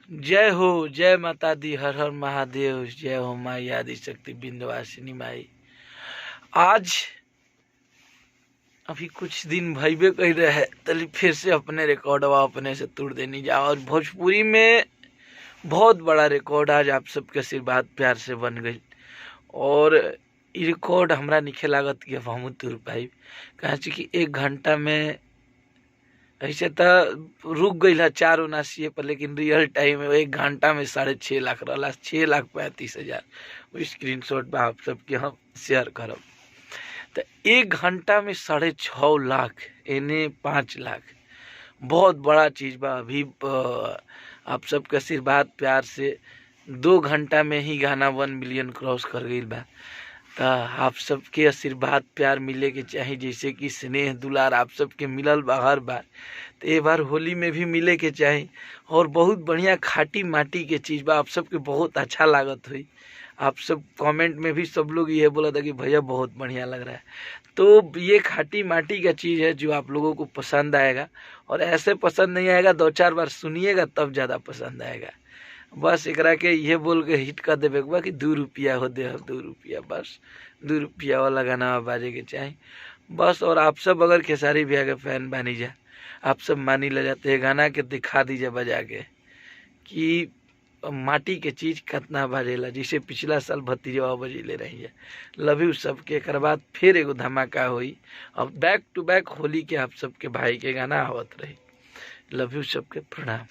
जय हो, जय माता दी, हर हर महादेव, जय हो माई आदि शक्ति विंध्यवासिनी माई। आज अभी कुछ दिन भइबे कही रहे तली फिर से अपने रिकॉर्डवा अपने से तोड़ देनी जा और भोजपुरी में बहुत बड़ा रिकॉर्ड आज आप सबके आशीर्वाद प्यार से बन गई। और इ रिकॉर्ड हमरा निखे लागत कि अब हमहू तोड़ पाई, कहे कि 1 घंटा में ऐसे तो रुक गई है 4.79 पर, लेकिन रियल टाइम में 1 घंटा में 6.5 लाख रहा, 6,35,000। वो स्क्रीनशॉट बा आप सबके हम शेयर करब। तो 1 घंटा में 6.5 लाख एने 5 लाख, बहुत बड़ा चीज़ बा। अभी आप सबके आशीर्वाद प्यार से 2 घंटा में ही गाना 1 मिलियन क्रॉस कर गई बा। तो आप सबके आशीर्वाद प्यार मिले के चाही, जैसे कि स्नेह दुलार आप सबके मिलल बा हर बार, तो ये बार होली में भी मिले के चाही। और बहुत बढ़िया खाटी माटी के चीज़ बा, आप सबके बहुत अच्छा लागत हुई। आप सब कमेंट में भी सब लोग ये बोला था कि भैया बहुत बढ़िया लग रहा है। तो ये खाटी माटी का चीज़ है जो आप लोगों को पसंद आएगा, और ऐसे पसंद नहीं आएगा, 2-4 बार सुनिएगा तब ज़्यादा पसंद आएगा। बस एकरा के ये बोल के हिट कर देवे के बा कि 2 रुपया हो दे, 2 रुपया, बस 2 रुपया वाला गाना बाजे के चाही बस। और आप सब अगर खेसारी भैया के फैन बानी जा, आप सब मानी ले जाते हैं गाना के दिखा दीजिए बजा के कि माटी के चीज़ कितना बाजेला, जैसे पिछला साल भतीजवा बजेले रही है। लव you सबके। एक बाद फिर एगो धमाका हुई, अब बैक टू बैक होली के आप सबके भाई के गाना आवत रही। लव you सबके, प्रणाम।